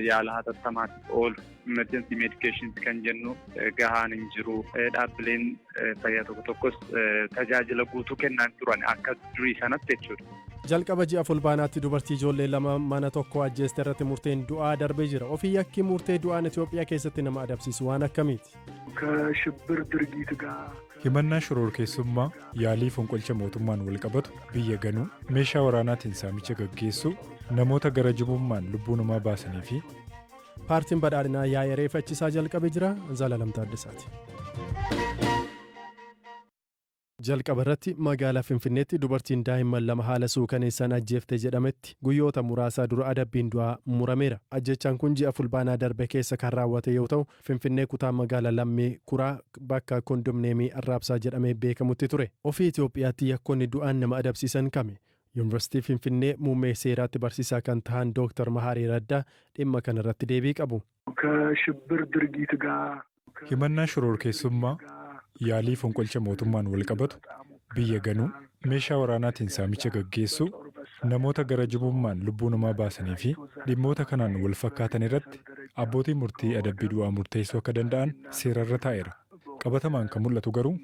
Yaala hatattamaatiif oolu emergency medications kan jennu gahaan hin jiru. Dhaabbileen fayyaa tokko tokkos tajaajila guutuu kennaan turan akka durii sanatti jechuudha. Jalqaba ji'a Fulbaanaatti dubartii ijoollee lama mana tokko ajjeeste irratti murteen du'aa darbee jira. Ofii yakki murtee du'aan Itoophiyaa keessatti nama adabsiisu waan akkamiiti? ከሽብር ድርጊት ጋር Himannaa shororkeessummaa, yaalii fonqolcha mootummaan walqabatu, biyya ganuu, meeshaa waraanaatiin saamicha gaggeessuu, namoota gara jabummaan lubbuu namaa baasanii fi Paartiin Badhaadhinaa yaa'ii ariifachiisaa jalqabee jira. Zalaalam Taaddasaati. Jalqaba irratti magaalaa Finfinneetti dubartiin daa'imman lama haala suukaneessaan ajjeefte jedhametti guyyoota muraasaa dura adabbiin du'aa murameera. Ajjechaan kun ji'a Fulbaanaa darbe keessa kan raawwate yoo ta'u, Finfinnee kutaa magaalaa Lammii Kuraa bakka kondomneemii Arraabsaa jedhamee beekamutti ture. Ofii Itoophiyaatti yakkoonni du'aan nama adabsiisan kami? Yuunivarsiitii Finfinnee muummee seeraatti barsiisaa kan ta'an Dooktar Mahaarii Raddaa dhimma kanarratti deebii qabu. ከሽብር ድርጊት ጋር Himannaa shororkeessummaa, yaalii fonqolcha mootummaan walqabatu, biyya ganuu, meeshaa waraanaatiin saamicha gaggeessuu, namoota gara jabummaan lubbuu namaa baasanii fi dhimmoota kanaan wal fakkaatan irratti abbootiin murtii adabbii du'aa murteessuu akka danda'an seerarra taa'eera. Qabatamaan kan mul'atu garuu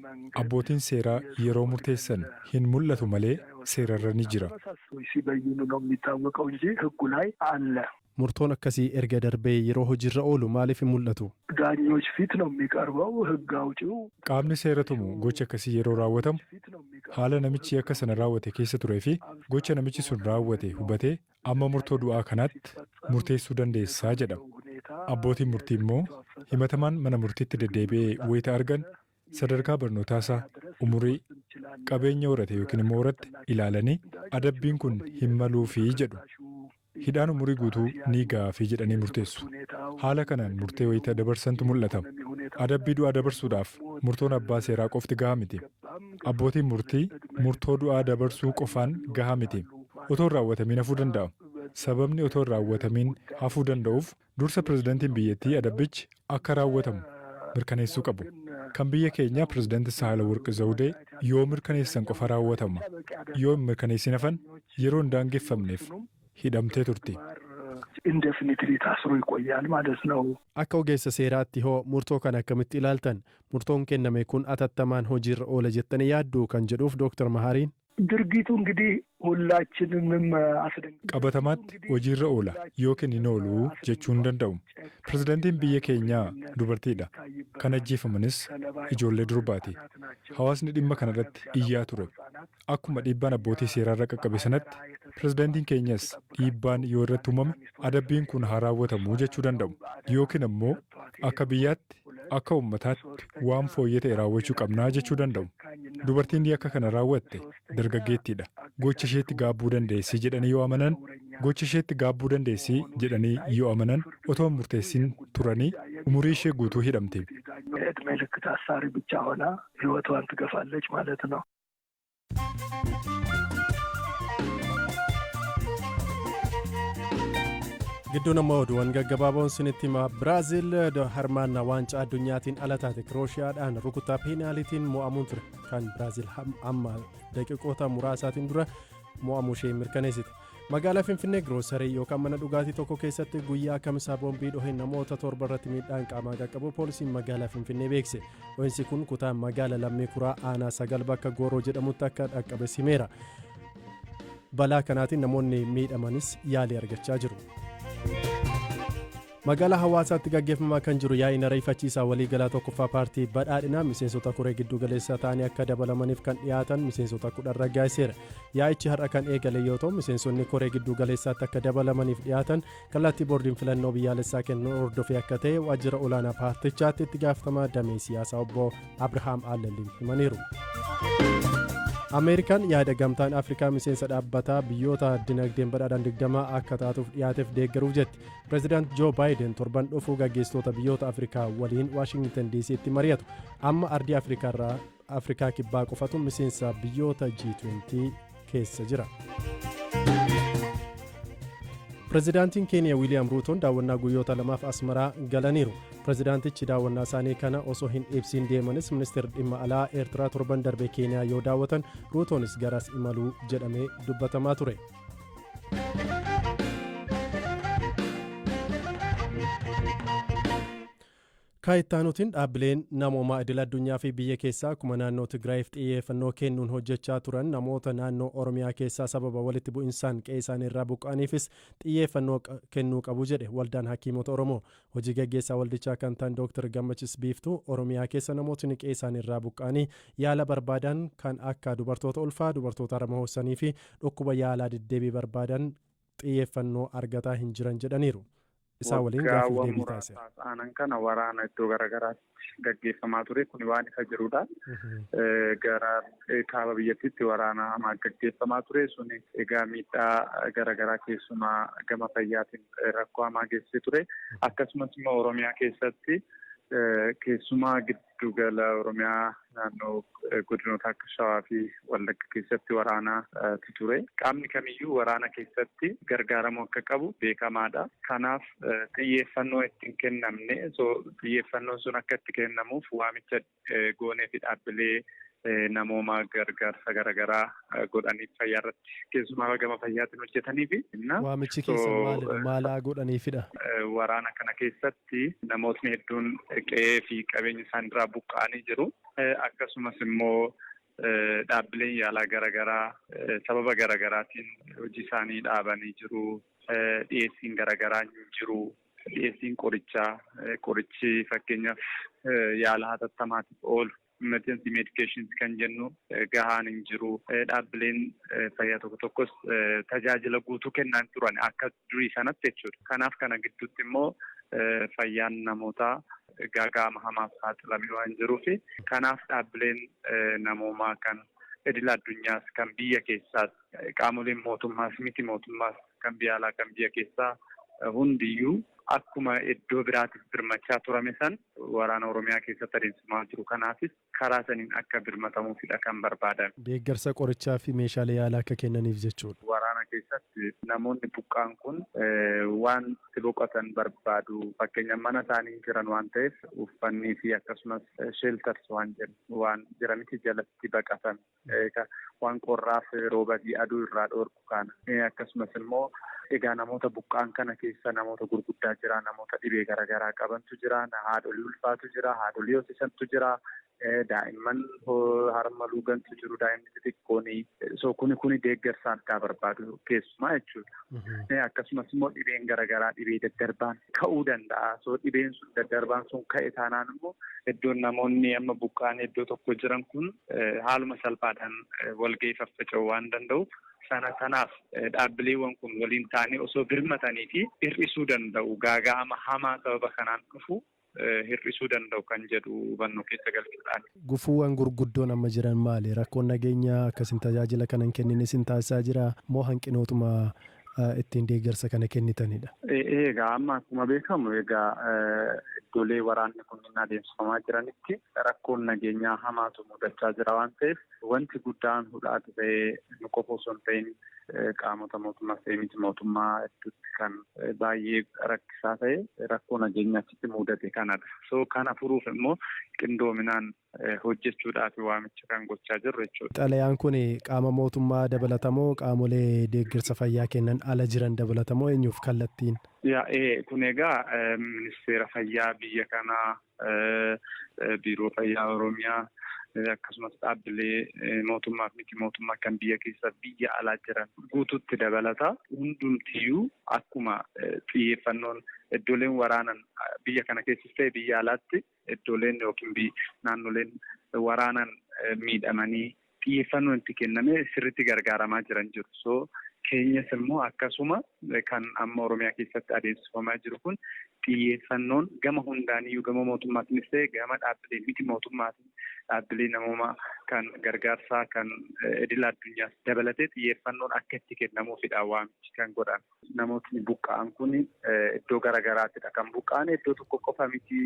abbootiin seeraa yeroo murteessan hin mul'atu malee seerarra ni jira. ሲበይኑ ነው የሚታወቀው እንጂ ሕጉ ላይ አለ። Murtoon akkasii erga darbee yeroo hojiirra oolu maaliif hin mul'atu? ዳኞች ፊት ነው የሚቀርበው። ሕግ አውጪው Qaamni seera tumu gocha akkasii yeroo raawwatamu ፊት ነው የሚቀርበው። haala namichi yakka sana raawwate keessa turee fi gocha namichi sun raawwate hubatee amma murtoo du'aa kanaatti murteessuu dandeessaa jedhama. Abbootiin murtii immoo himatamaan mana murtiitti deddeebi'ee wayita argan sadarkaa barnootaasaa, umurii, qabeenya horate yookiin immoo horatte ilaalanii adabbiin kun hin maluufii jedhu. Hidhaan umurii guutuu ni ga'aafii jedhanii murteessu. Haala kanaan murtee wayita dabarsantu mul'ata. Adabbii du'aa dabarsuudhaaf murtoon abbaa seeraa qofti gahaa miti. Abbootiin murtii murtoo du'aa dabarsuu qofaan gahaa miti. Otoo hin raawwatamiin hafuu danda'a. Sababni otoo hin raawwatamiin hafuu danda'uuf dursa pirezidaantiin biyyattii adabbichi akka raawwatamu mirkaneessuu qabu. Kan biyya keenyaa pirezidaanti Sahaalawarqi Zawudee yoo mirkaneessan qofa raawwatama. Yoo hin mirkaneessin hafan yeroo hin daangeffamneef hidhamtee turti. Indefinitely ታስሮ ይቆያል ማለት ነው። Akka ogeessa seeraatti hoo murtoo kana akkamitti ilaaltan? Murtoon kenname kun atattamaan hojiirra oola jettanii yaadduu kan jedhuuf Dooktar Mahariin. ድርጊቱ እንግዲህ ሁላችንንም አስደንግ Qabatamaatti hojiirra oola yookiin hin oolu jechuu hin danda'u. Pirezidaantiin biyya keenyaa dubartiidha. Kan ajjeefamanis ijoollee durbaati. Hawaasni dhimma kanarratti iyyaa ture. Akkuma dhiibbaan abbootii seeraarra qaqqabe sanatti pirezidaantiin keenyas dhiibbaan yoo irratti uumame adabbiin kun haa raawwatamu jechuu danda'u. Yookiin immoo akka biyyaatti, akka uummataatti waan fooyyee ta'e raawwachuu qabnaa jechuu danda'u. Dubartiin yakka kana raawwatte dargaggeettiidha. Gocha isheetti gaabbuu dandeessi jedhanii yoo amanan, gocha isheetti gaabbuu dandeessi jedhanii yoo amanan, otoo hin murteessin turanii umurii ishee guutuu hidhamte. የዕድሜ ልክ ታሳሪ ብቻ ሆና ህይወቷን ትገፋለች ማለት ነው። Gidduun ammoo oduuwwan gaggabaaboon sinitti hima. Biraazil hirmaannaa waancaa addunyaatiin ala taate. Kirooshiyaadhaan rukuttaa peenaalitiin mo'amuun ture kan Biraazil amma daqiiqoota muraasaatiin dura mo'amuu ishee mirkaneessite. Magaalaa Finfinnee giroosarii yookaan mana dhugaatii tokko keessatti guyyaa Kamisaa boombii dhoheen namoota 7 irratti miidhaan qaamaa qaqqabu poolisiin magaalaa Finfinnee beekse. Dhohinsi kun kutaa magaalaa Lammii Kuraa aanaa 9 bakka Gooroo jedhamutti akka dhaqqabe himeera. Balaa kanaatiin namoonni miidhamanis yaalii argachaa jiru. Magaalaa Hawaasaatti gaggeeffamaa kan jiru yaa'iin ariifachiisaa waliigalaa tokkoffaa paartii Badhaadhinaa miseensota koree giddu galeessaa ta'anii akka dabalamaniif kan dhiyaatan miseensota 10 raggaasiseera. Yaa'ichi har'a kan eegale yoo ta'u, miseensonni koree giddu galeessaatti akka dabalamaniif dhiyaatan kallattii boordiin filannoo biyyaalessaa kennu hordofee akka ta'e waajjira olaanaa paartichaatti itti gaafatamaa damee siyaasaa obbo Abrahaam Allalliin himaniiru. Ameerikaan yaada Gamtaan Afrikaa miseensa dhaabbataa biyyoota dinagdeen badhaadhaan 20 akka taatuuf dhiyaateef deeggaruuf jetti. Pireezidaant Joo Baayiden torban dhufuu gaggeessitoota biyyoota Afrikaa waliin Waashingtan DC'tti mari'atu. Amma ardii Afrikaarraa Afrikaa Kibbaa qofatu miseensa biyyoota G20 keessa jira. Pireezidaantiin Keeniyaa Wiiliyaam Ruutoon daawwannaa guyyoota 2f Asmaraa galaniiru. Pireezidaantichi daawwannaa isaanii kana osoo hin ibsiin deemanis, ministeerri dhimma alaa Eertiraa torban darbe Keeniyaa yoo daawwatan Ruutoonis garas imaluu jedhamee dubbatamaa ture. Kaayittaanutiin dhaabbileen namoomaa idil addunyaa fi biyya keessaa akkuma naannoo Tigraayiif xiyyeeffannoo kennuun hojjechaa turan, namoota naannoo Oromiyaa keessaa sababa walitti bu'insaan qe'ee isaanii irraa buqqa'aniifis xiyyeeffannoo kennuu qabu jedhe Waldaan Hakiimota Oromoo. Hojii gaggeessaa waldichaa kan ta'an Dr. Gammachis Biiftuu, Oromiyaa keessa namootni qe'ee isaanii irraa buqqa'anii yaala barbaadan kan akka dubartoota ulfaa, dubartoota harma hoosisanii fi dhukkuba yaalaa deddeebii barbaadan xiyyeeffannoo argataa hin jiran jedhaniiru. Isaa waliin gaaffiif Waggaawwan deebii taasiseera. muraasaaf aanan kana waraana iddoo garaagaraatti gaggeeffamaa ture. Kun waan ifa jirudha. Gara kaaba biyyattiitti waraana hamaa gaggeeffamaa ture. Sun egaa miidhaa garaagaraa, keessumaa gama fayyaatiin rakkoo hamaa geessisee ture. Akkasumas immoo Oromiyaa keessatti, keessumaa giddugala Oromiyaa naannoo godinoota akka Shawaa fi Wallagga keessatti waraanaatu ture. Qaamni kamiyyuu waraana keessatti gargaaramuu akka qabu beekamaadha. Kanaaf xiyyeeffannoo itti hin kennamne. So xiyyeeffannoon sun akka itti kennamuuf waamicha goonee fi dhaabbilee namoomaa gargaarsa garaagaraa godhaniif, fayyaa irratti, keessumaa gama fayyaatiin hojjetanii fi. Waamichi keessan maalidha? Maalaa godhaniifidha? Waraana kana keessatti namootni hedduun qe'ee fi qabeenya isaan irraa buqqa'anii jiru. Akkasumas immoo dhaabbileen yaalaa garaagaraa sababa garaagaraatiin hojii isaanii dhaabanii jiru. Dhiyeessiin garaagaraa hin jiru. Dhiyeessiin qorichaa, qorichi fakkeenyaaf yaala hatattamaatiif oolu, emergency medications kan jennu, gahaan hin jiru. Dhaabbileen fayyaa tokko tokkos tajaajila guutuu kennaa hin turan akka durii sanatti jechuudha. Kanaaf kana gidduutti immoo fayyaan namootaa gaaga'ama hamaaf saaxilamee waan jiruuf, kanaaf dhaabbileen namoomaa kan idil addunyaas, kan biyya keessaas, qaamoleen mootummaas, miti mootummaas, kan biyya alaa, kan biyya keessaa hundiyyuu akkuma iddoo biraatiif birmachaa turame san waraana Oromiyaa keessatti adeemsifamaa jiru kanaafis karaa saniin akka birmatamuufidha kan barbaadame. Deeggarsa qorichaa fi meeshaalee yaalaa akka kennaniif jechuudha. Waraana keessatti namoonni buqqaan kun waan itti boqotan barbaadu. Fakkeenyaaf, mana isaanii jiran waan ta'eef uffannii fi akkasumas shelters waan jedhu waan jiranitti jalatti baqatan, waan qorraaf, rooba fi aduu irraa dhoorku kana. Akkasumas immoo egaa namoota buqqaan kana keessa namoota gurguddaa jira, namoota dhibee garaagaraa qabantu jira, haadholii ulfaatu jira, haadholii hoosisantu jira, daa'imman harma luugantu jiru, daa'imni xixiqqooni. So kuni deeggarsa addaa barbaadu keessumaa jechuudha. Akkasumas immoo dhibeen garaagaraa, dhibee daddarbaan ka'uu danda'a. So dhibeen sun daddarbaan sun ka'e taanaan immoo iddoon namoonni amma buqqaan iddoo tokko jiran kun haaluma salphaadhaan walgahii faffaca'uu waan danda'uuf, sana kanaaf dhaabbileewwan kun waliin ta'anii osoo birmatanii fi hir'isuu danda'u, gaaga'ama hamaa sababa kanaan dhufu hir'isuu danda'u kan jedhu hubannoo keessa galchuudhaan. Gufuuwwan gurguddoon amma jiran maali? Rakkoon nageenyaa akkasin tajaajila kana hin kennine isin taasisaa jira moo hanqinootuma ittiin deeggarsa kana kennitanidha? Egaa amma akkuma beekamu egaa iddoolee waraanni kunneen adeemsifamaa jiranitti rakkoon nageenyaa hamaatu mudachaa jira waan ta'eef, wanti guddaan hudhaati ta'ee nu qofa osoo hin ta'in qaamota mootummaas ta'e miti mootummaa hedduutti kan baay'ee rakkisaa ta'e rakkoo nageenyaa achitti mudate kanadha. So kana furuuf immoo qindoominaan hojjechuudhaaf waamicha kan gochaa jirru jechuudha. Xalayaan kun qaama mootummaa dabalatamoo, qaamolee deeggarsa fayyaa kennan ala jiran dabalatamoo, eenyuuf kallattiin? Yaa, kun egaa ministeera fayyaa biyya kanaa, biiroo fayyaa Oromiyaa, akkasumas dhaabbilee mootummaa fi miti mootummaa kan biyya keessa, biyya alaa jiran guutuutti dabalata. Hundumtiyyuu akkuma xiyyeeffannoon iddooleen waraanan biyya kana keessas ta'e biyya alaatti iddooleen yookiin naannoleen waraanan miidhamanii xiyyeeffannoon itti kennamee sirriitti gargaaramaa jiran jiru. So keenyas immoo akkasuma kan amma Oromiyaa keessatti adeemsifamaa jiru kun xiyyeeffannoon gama hundaaniyyuu, gama mootummaatiinis ta'e gama dhaabbilee miti mootummaatiin, dhaabbilee namoomaa kan gargaarsaa kan idil addunyaas dabalatee xiyyeeffannoon akka itti kennamuufidha waamichi kan godhan. Namootni buqqa'an kun iddoo garaagaraattidha kan buqqa'an, iddoo tokko qofa miti.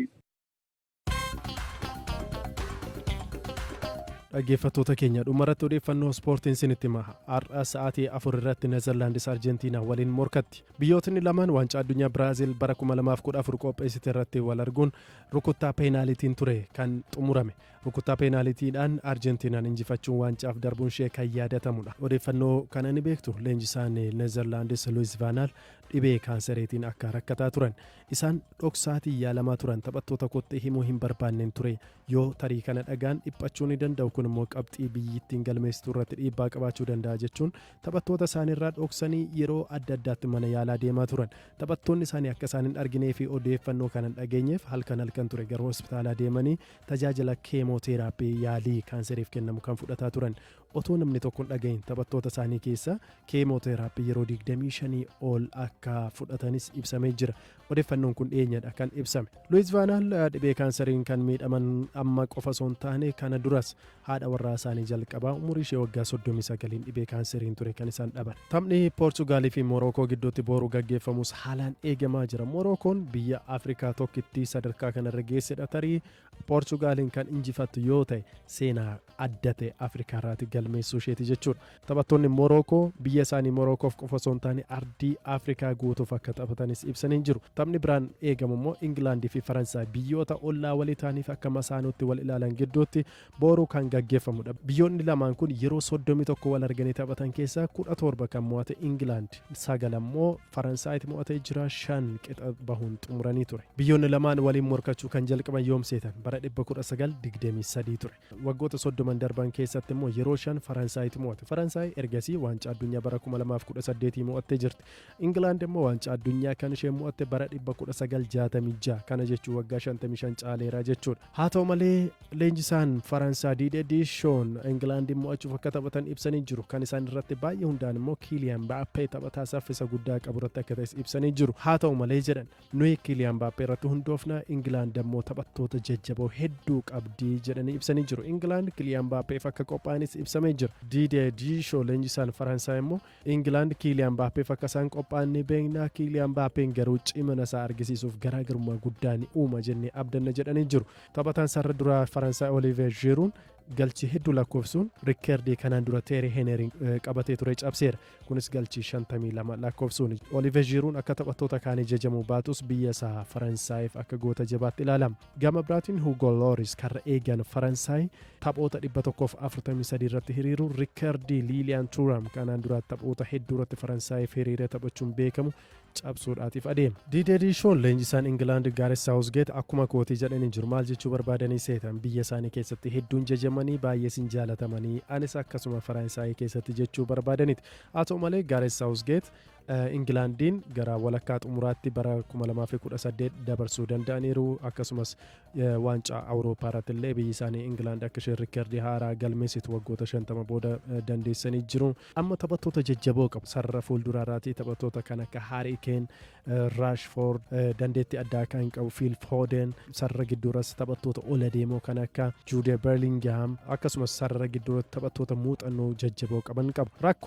Dhaggeeffattoota keenya, dhumarratti odeeffannoo ispoortiin sinitti hima. Har'a sa'aatii 4 irratti Neezerlaandis Arjentiinaa waliin morkatti. Biyyootni lamaan waancaa addunyaa Biraaziil bara 2014 qopheessite irratti wal arguun rukuttaa peenaalitiin ture kan xumurame. Rukuttaa peenaalitiidhaan Arjentiinaan injifachuun waancaaf darbuun ishee kan yaadatamudha. Odeeffannoo kana ni beektu. Leenjisaan Neezerlaandis Luis Vaanaal Dhibee kaanseriitiin akka rakkataa turan isaan dhoksaatiin yaalamaa turan taphattoota kootti himuu hin barbaanneen ture. Yoo tarii kana dhagaan dhiphachuu ni danda'u, kun immoo qabxii biyyittiin galmeessituu irratti dhiibbaa qabaachuu danda'a jechuun taphattoota isaaniirraa dhoksanii yeroo adda addaatti mana yaalaa deemaa turan. Taphattoonni isaanii akka isaan hin arginee fi odeeffannoo kana hin dhageenyeef halkan halkan ture gara hospitaalaa deemanii tajaajila keemooteeraappii, yaalii kaanseriif kennamu kan fudhataa turan. Otoo namni tokko hin dhagahin taphattoota isaanii keessa keemooteeraappii yeroo 25 ol akka fudhatanis ibsamee jira. Odeeffannoon kun dhiyeenyadha kan ibsame. Luis Van Gaal dhibee kaanseriin kan miidhaman amma qofa osoo hin taane, kana duras haadha warraa isaanii jalqabaa umurii ishee waggaa 39 dhibee kaanseriin ture kan isaan dhaban. Taphni Poorchugaalii fi Moorookoo gidduutti boru gaggeeffamus haalaan eegamaa jira. Moorookoon biyya Afrikaa tokkittii sadarkaa kanarra geessedha. Tarii Poorchugaaliin kan injifattu yoo ta'e, seenaa adda ta'e Afrikaa irraati galmeessuu isheeti jechuudha. Taphattoonni Moorookoo biyya isaanii Moorookoof qofa osoo hin taane ardii Afrikaa guutuuf akka taphatanis ibsanii jiru. Taphni biraan eegamu immoo Ingilaandii fi Faransaay, biyyoota ollaa walii ta'aniif akka masaanuutti wal ilaalan gidduutti booruu kan gaggeeffamudha. Biyyoonni lamaan kun yeroo 31 wal arganii taphatan keessaa 17 kan mo'ate Ingilaand, sagal ammoo Faransaayitti mo'atee jira, shan qixa bahuun xumuranii ture. Biyyoonni lamaan waliin morkachuu kan jalqaban yoom seetan? Bara 1923 ture. Waggoota 30 darban keessatti immoo yeroo shan Faransaayitti mo'ate. Faransaay ergasii waancaa addunyaa bara 2018 mo'attee jirti. Ingilaand immoo waancaa addunyaa kan isheen mo'atte bara 1966, kana jechuun waggaa 55 caaleera jechuudha. Haa ta'u malee, leenjisaan Faransaa Diidee Diishoon Ingilaandiin mo'achuuf akka taphatan ibsanii jiru. Kan isaan irratti baay'ee hundaan immoo Kiiliyaan Baappee taphataa saffisa guddaa qabu irratti akka ta'es ibsanii jiru. Haa ta'u malee jedhan, nuyi Kiiliyaan Baappee irratti hundoofna, Ingilaand ammoo taphattoota jajjaboo hedduu qabdi jedhanii ibsanii jiru. Ingilaand Kiiliyaan Baappeef akka qophaa'anis ibsamee jira. Diidee Diishoo leenjisaan Faransaay immoo Ingilaand Kiiliyaan Baappeef akka isaan qophaa'an ni beekna, Kiiliyaan Baappeen garuu cimina isaa argisiisuuf garaagarummaa guddaa ni uuma jennee abdanna jedhanii jiru. Taphataan sarara duraa Faransaay Oliiver Jiruun galchii hedduu lakkoofsuun rikkeerdii kanaan dura Teeri Heeneriin qabatee ture cabseera. Kunis galchii 52 lakkoofsuun. Oliiver Jiruun akka taphattoota kaanii jajamuu baatus, biyya isaa Faransaayiif akka goota jabaatti ilaalama. Gama biraatiin Hugo Looris karra eegan Faransaay taphoota 143 irratti hiriiruun rikkeerdii Liiliyaan Turam kanaan dura taphoota hedduu irratti Faransaayif hiriiree taphachuun beekamu cabsuudhaatiif adeema. Diidee Diishoon leenjisaan Ingilaand Gaaret Saawusgeet akkuma kootii jedhanii jiru. Maal jechuu barbaadanii seetan? Biyya isaanii keessatti hedduun jajamanii baay'ee sin jaalatamanii, anis akkasuma Faransaayii keessatti jechuu barbaadaniti. Haa ta'u malee, Gaaret Saawusgeet Ingilaandiin gara walakkaa xumuraatti bara 2018 dabarsuu danda'aniiru. Akkasumas waancaa Awurooppaa irratti illee biyyi isaanii Ingilaand akka isheen rikkeerdii haaraa galmeessitu waggoota 50 booda dandeessanii jiru. Amma taphattoota jajjaboo qabu. Sarara fuulduraarraatii taphattoota kan akka Harry Kane, Rashford, dandeettii addaa kan qabu Phil Foden, sarara gidduuras taphattoota ol adeemoo kan akka Jude Bellingham, akkasumas sarara gidduuratti taphattoota muuxannoo jajjaboo qaban qabu. Rakkoo